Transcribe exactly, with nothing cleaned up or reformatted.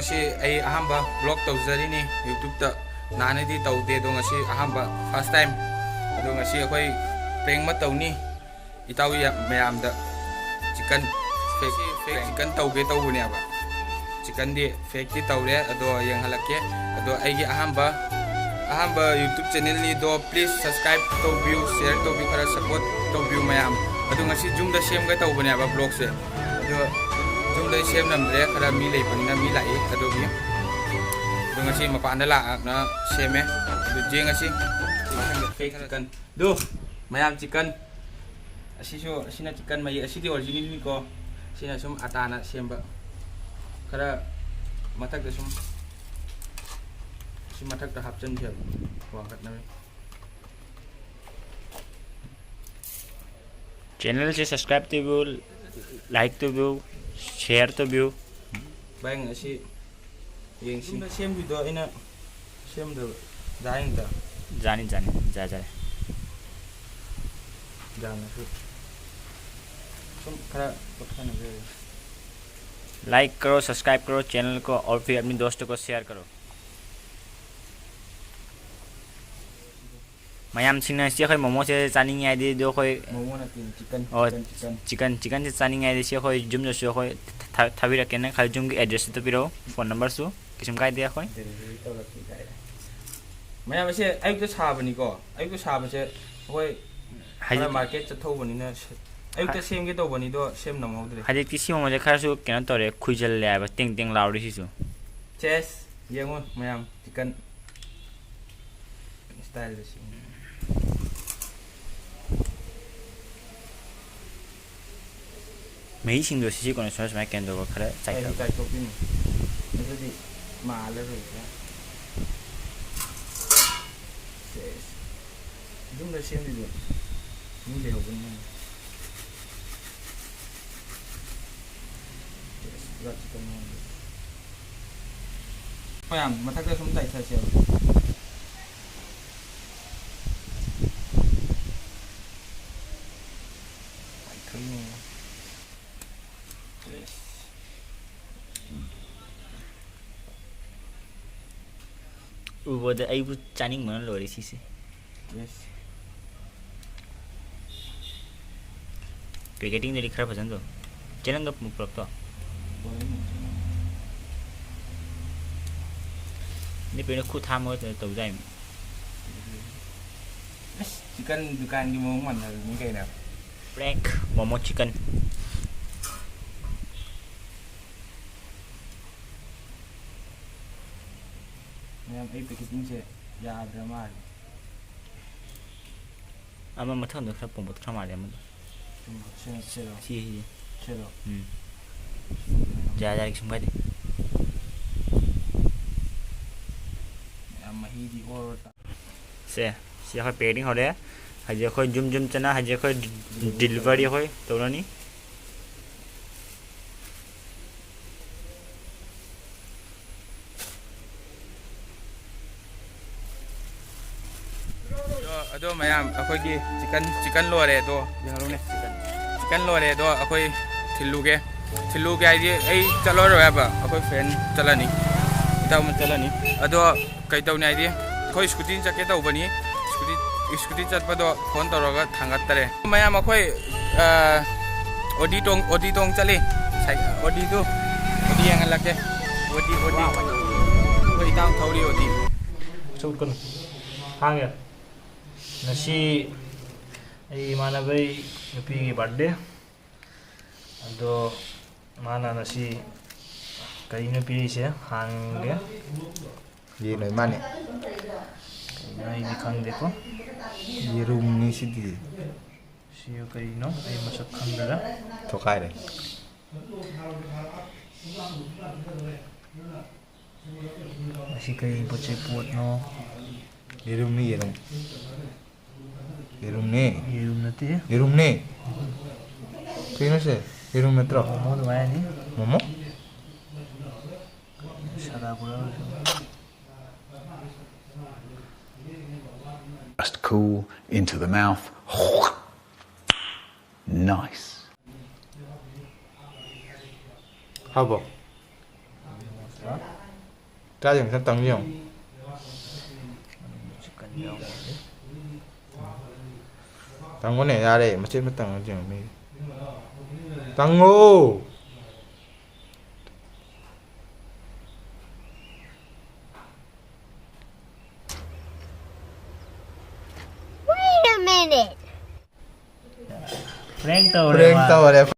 ꯁꯤ ꯑꯩ ꯑꯍꯥꯟꯕ vlog ꯇꯧꯖꯔꯤꯅꯤ YouTube-ꯇ꯫ ꯅꯍꯥꯟꯅꯗꯤ ꯇꯧꯗꯦ, ꯑꯗꯣ ꯉꯁꯤ ꯑꯍꯥꯟꯕ, first time꯫ ꯑꯗꯣ ꯉꯁꯤ ꯑꯩꯈꯣꯏ prank ꯑꯃ ꯇꯧꯅꯤ꯫ ꯏꯇꯥꯎ ꯌꯥ-, ꯃꯌꯥꯝꯗ chicken, fake, fake chicken ꯇꯧꯒꯦ ꯇꯧꯕꯅꯦꯕ꯫ Chicken-ꯗꯤ fake-ꯇꯤ ꯇꯧꯔꯦ, ꯑꯗꯣ ꯌꯦꯡꯍꯜꯂꯛꯀꯦ꯫ ꯑꯗꯣ ꯑꯩꯒꯤ ꯑꯍꯥꯟꯕ, ꯑꯍꯥꯟꯕ YouTube channel-ꯅꯤ, ꯑꯗꯣ please subscribe ꯇꯧꯕꯤꯌꯨ, share ꯇꯧꯕꯤꯌꯨ, ꯈꯔ support ꯇꯧꯕꯤꯌꯨ ꯃꯌꯥꯝ꯫ ꯑꯗꯣ ꯉꯁꯤ ꯌꯨꯝꯗ ꯁꯦꯝꯒꯦ ꯇꯧꯕꯅꯦꯕ vlog-ꯁꯦ꯫ ꯑꯗꯣ ꯌꯨꯝꯗ ꯁꯦꯝꯂꯝꯗ꯭ꯔꯦ, ꯈꯔ ꯃꯤ ꯂꯩꯕꯅꯤꯅ ꯃꯤ ꯂꯥꯛꯏ ꯑꯗꯨꯒꯤ꯫ ꯑꯗꯣ ꯉꯁꯤ ꯃꯄꯥꯟꯗ ꯂꯥꯛꯅ ꯁꯦꯝꯃꯦ꯫ ꯑꯗꯨ ꯌꯦꯡꯉꯁꯤ꯫ Fake chicken꯫ ꯑꯗꯨ ꯃꯌꯥꯝ chicken꯫ ꯑꯁꯤꯁꯨ, ꯑꯁꯤꯅ chicken ꯃꯌꯦꯛ, ꯑꯁꯤꯗꯤ original-ꯅꯤꯀꯣ꯫ ꯁꯤꯅ ꯁꯨꯝ ꯑꯇꯥꯅ ꯁꯦꯝꯕ꯫ ꯈꯔ ꯃꯊꯛꯇ ꯁꯨꯝ, ꯁꯤ ꯃꯊꯛꯇ ꯍꯥꯞꯆꯤꯟꯁꯦꯕ ꯋꯥꯡꯈꯠꯅꯕ꯫ Channel-ꯁꯦ subscribe ꯇꯧꯕꯤꯌꯨ, like ꯇꯧꯕꯤꯌꯨ, share ꯇꯧꯕꯤꯌꯨ꯫ ꯚꯥꯏ, ꯉꯁꯤ ꯌꯦꯡꯁꯤ꯫ ꯌꯨꯝꯗ ꯁꯦꯝꯈꯤꯕꯗꯣ ꯑꯩꯅ ꯁꯦꯝꯗꯕ꯫ ꯖꯥꯅꯤꯗ꯫ ꯖꯥꯅꯤ, ꯖꯥꯅꯤ, ꯖꯥ, ꯖꯥꯅꯤ꯫ ꯖꯥꯅꯁꯨ ꯁꯨꯝ ꯈꯔ ꯄꯣꯊꯥꯅꯕ ꯑꯣꯏꯔꯦ꯫ Like करो, subscribe करो channel को और फिर अपने दोस्तों को share करो। ꯃꯌꯥꯝꯁꯤꯡꯅ ꯁꯤ ꯑꯩꯈꯣꯏ ꯃꯣꯃꯣꯁꯦ ꯆꯥꯅꯤꯡꯉꯦ ꯍꯥꯏꯗꯤ ꯑꯗꯨ ꯑꯩꯈꯣꯏ ꯃꯣꯃꯣ ꯅꯠꯇꯦ, chicken, ꯑꯣ, chicken, chicken꯫ Chicken, chicken-ꯁꯦ ꯆꯥꯅꯤꯡꯉꯦ ꯍꯥꯏꯗꯤ ꯁꯤ ꯑꯩꯈꯣꯏ ꯌꯨꯝꯗꯁꯨ ꯑꯩꯈꯣꯏ ꯊꯥ-, ꯊꯥꯕꯤꯔꯛꯀꯦ꯫ ꯅꯪ ꯈꯔ ꯌꯨꯝꯒꯤ address-ꯇꯣ ꯄꯤꯔꯛꯑꯣ, phone number-ꯁꯨ꯫ ꯀꯩꯁꯨꯝ ꯀꯥꯏꯗꯦ ꯑꯩꯈꯣꯏ꯫ Delivery ꯇꯧꯔꯛꯀꯦ ꯀꯥꯏꯅ꯫ ꯃꯌꯥꯝ ꯑꯁꯦ ꯑꯌꯨꯛꯇ ꯁꯥꯕꯅꯤꯀꯣ꯫ ꯑꯌꯨꯛꯇ ꯁꯥꯕꯁꯦ ꯑꯩꯈꯣꯏ ꯍꯥꯏꯗꯤ ꯈꯔ market ꯆꯠꯊꯧꯕꯅꯤꯅ ꯁ-, ꯑꯌꯨꯛꯇ ꯁꯦꯝꯒꯦ ꯇꯧꯕꯅꯤꯗꯣ ꯁꯦꯝ ꯅꯪꯍꯧꯗ꯭ꯔꯦ꯫ ꯍꯧꯖꯤꯛꯇꯤ ꯁꯤ ꯃꯣꯃꯣꯁꯦ ꯈꯔꯁꯨ ꯀꯩꯅꯣ ꯇꯧꯔꯦ, ꯈꯨꯏꯖꯜꯂꯦ ꯍꯥꯏꯕ, ꯇꯦꯡ ꯇꯦꯡ ꯂꯥꯎꯔꯤ ꯁꯤꯁꯨ꯫ ꯆꯦꯁ, ꯌꯦꯡꯉꯣ ꯃꯌꯥꯝ, chicken꯫ Style-ꯗ ꯁꯤ꯫ ꯃꯍꯤꯁꯤꯡꯗꯣ ꯁꯤꯁꯤ ꯀꯣꯟꯅ ꯁꯨꯃꯥꯏ, ꯁꯨꯃꯥꯏꯅ ꯀꯩꯅꯣ ꯇꯧꯔꯒ ꯈꯔ ꯑꯩ ꯆꯥꯏꯊꯕ꯫ ꯆꯥꯏꯊꯣꯛꯄꯤꯅꯤ꯫ ꯑꯗꯨꯗꯤ ꯃꯥꯜꯂꯔꯣꯏꯗ꯭ꯔꯥ? ꯁꯦꯁ꯫ ꯌꯨꯝꯗ ꯁꯦꯝꯃꯤꯗꯣ ꯃꯤ ꯂꯩꯍꯧꯕꯅꯤꯅ꯫ ꯁꯦꯁ, ꯄꯨꯔꯥ chicken ꯃꯑꯣꯡꯗ꯫ ꯃꯌꯥꯝ ꯃꯊꯛꯇ ꯁꯨꯝ ꯆꯥꯏꯊꯁꯦꯕ꯫ ꯆꯥꯏꯊꯔꯤꯅꯦ꯫ ꯁꯦꯁ꯫ ꯎꯕꯗ ꯑꯩꯕꯨ ꯆꯥꯅꯤꯡꯕꯅ ꯂꯣꯏꯔꯦ ꯁꯤꯁꯦ꯫ Yes. Packeting ꯗꯨꯗꯤ ꯈꯔ ꯐꯖꯅ ꯇꯧ꯫ ꯆꯦꯅꯪꯗꯣ ꯄꯨꯂꯞꯇꯣ꯫ ꯅꯤꯄꯤꯅ ꯈꯨꯠ ꯍꯥꯝꯃꯒ ꯇꯧꯗꯥꯏꯅꯦ꯫ ꯑꯁ, chicken ꯗꯨꯀꯥꯟꯒꯤ ꯃꯑꯣꯡ ꯃꯥꯟꯅꯕꯅꯤ ꯀꯩꯅꯣ꯫ Prank, momo chicken꯫ ꯃꯌꯥꯝ, ꯑꯩ packaging ꯁꯦ ꯌꯥꯗ꯭ꯔ ꯃꯥꯜꯂꯦ꯫ ꯑꯃ ꯃꯊꯪꯗ ꯈꯔ ꯄꯣꯝꯕ ꯈꯔ ꯃꯥꯜꯂꯦ ꯑꯃꯗꯣ꯫ ꯁꯦ, ꯁꯦꯔꯣ? ꯁꯤ, ꯁꯤ꯫ ꯁꯦꯔꯣ? ꯎꯝ꯫ ꯌꯥꯔꯦ, ꯌꯥꯔꯦ, ꯀꯩꯁꯨꯝ ꯀꯥꯏꯗꯦ꯫ ꯃꯌꯥꯝ ꯃꯍꯤꯗꯤ ꯑꯣꯔ ꯇꯥ- ꯁꯦ, ꯁꯤ ꯑꯩꯈꯣꯏ packing ꯍꯧꯔꯦ꯫ ꯍꯧꯖꯤꯛ ꯑꯩꯈꯣꯏ ꯖꯨꯝ ꯖꯨꯝ ꯆꯠꯅ, ꯍꯧꯖꯤꯛ ꯑꯩꯈꯣꯏ delivery ꯑꯩꯈꯣꯏ ꯇꯧꯔꯅꯤ꯫ ꯑꯗꯣ, ꯑꯗꯣ ꯃꯌꯥꯝ, ꯑꯩꯈꯣꯏꯒꯤ chicken, chicken ꯂꯣꯏꯔꯦ꯫ ꯑꯗꯣ ꯌꯦꯡꯍꯜꯂꯨꯅꯦ, chicken ꯂꯣꯏꯔꯦ꯫ ꯑꯗꯣ ꯑꯩꯈꯣꯏ ꯊꯤꯜꯂꯨꯒꯦ꯫ ꯊꯤꯜꯂꯨꯒꯦ ꯍꯥꯏꯗꯤ, ꯑꯩ ꯆꯠꯂꯔꯣꯏ ꯍꯥꯏꯕ, ꯑꯩꯈꯣꯏ friend ꯆꯠꯂꯅꯤ, ꯏꯇꯥꯎ ꯑꯃ ꯆꯠꯂꯅꯤ꯫ ꯑꯗꯣ ꯀꯩ ꯇꯧꯅꯤ ꯍꯥꯏꯗꯤ, ꯑꯩꯈꯣꯏ scooty ꯆꯠꯀꯦ ꯇꯧꯕꯅꯤ꯫ Scooty, scooty ꯆꯠꯄꯗꯣ phone ꯇꯧꯔꯒ ꯊꯥꯡꯒꯠꯇꯔꯦ꯫ ꯃꯌꯥꯝ, ꯑꯩꯈꯣꯏ, ꯑ, ꯑꯣꯗꯤ ꯇꯣꯡ, ꯑꯣꯗꯤ ꯇꯣꯡ ꯆꯠꯂꯤ꯫ ꯁꯥꯏ-, ꯑꯣꯗꯤꯗꯨ, ꯑꯣꯗꯤ ꯌꯦꯡꯍꯜꯂꯛꯀꯦ꯫ ꯑꯣꯗꯤ, ꯑꯣꯗꯤ꯫ ꯑꯩꯈꯣꯏ ꯏꯇꯥꯎ ꯊꯧꯔꯤ ꯑꯣꯗꯤ꯫ ꯁꯨꯠ ꯀꯨꯟ꯫ ꯍꯥꯡꯒꯦ꯫ ꯉꯁꯤ ꯑꯩ ꯏꯃꯥꯟꯅꯕꯩ ꯅꯨꯄꯤꯒꯤ birthday꯫ ꯑꯗꯣ ꯃꯥꯅ ꯉꯁꯤ ꯀꯩꯅꯣ ꯄꯤꯔꯤꯁꯦ? ꯍꯥꯡꯒꯦ꯫ ꯌꯦꯟ ꯑꯣꯏ ꯃꯥꯅꯦ꯫ ꯀꯩꯅꯣ ꯑꯩꯗꯤ ꯈꯪꯗꯦꯀꯣ꯫ ꯌꯦꯔꯨꯝꯅꯤ ꯁꯤꯗꯤ꯫ ꯁꯤ ꯀꯩꯅꯣ? ꯑꯩ ꯃꯁꯛ ꯈꯪꯗꯔꯦ꯫ ꯊꯣꯈꯥꯏꯔꯦ꯫ ꯃꯁꯤ ꯀꯔꯤ ꯄꯣꯠ ꯆꯩ ꯄꯣꯠꯅꯣ? ꯌꯦꯔꯨꯝꯅꯤ, ꯌꯦꯔꯨꯝ꯫ ꯌꯦꯔꯨꯝꯅꯦ꯫ ꯌꯦꯔꯨꯝ ꯅꯠꯇꯦ꯫ ꯌꯦꯔꯨꯝꯅꯦ꯫ ꯀꯩꯅꯣ ꯁꯦ? ꯌꯦꯔꯨꯝ ꯅꯠꯇ꯭ꯔꯣ? ꯃꯣꯃꯣ ꯑꯗꯨꯃꯥꯏꯅꯅꯤ꯫ ꯃꯣꯃꯣ? ꯁꯥꯗꯥ ꯕꯣꯔꯥ ꯑꯣꯏꯔꯁꯨ꯫ Just cool into the mouth. Nice. ꯍꯥꯎꯕ꯭ꯔꯣ? ꯆꯥ ꯌꯦꯡꯉꯨ, ꯈꯤꯇꯪ ꯇꯪ ꯌꯦꯡꯉꯨ꯫ ꯇꯪꯉꯣꯅꯦ, ꯌꯥꯔꯦ, ꯃꯆꯦꯠ ꯑꯃ ꯇꯪꯉ ꯌꯦꯡꯉꯣ ꯃꯤ꯫ ꯇꯪꯉꯣ꯫ Wait a minute. Prank ꯇꯧꯔꯦ Prank ꯃꯥ꯫ ꯇꯧꯔꯦ꯫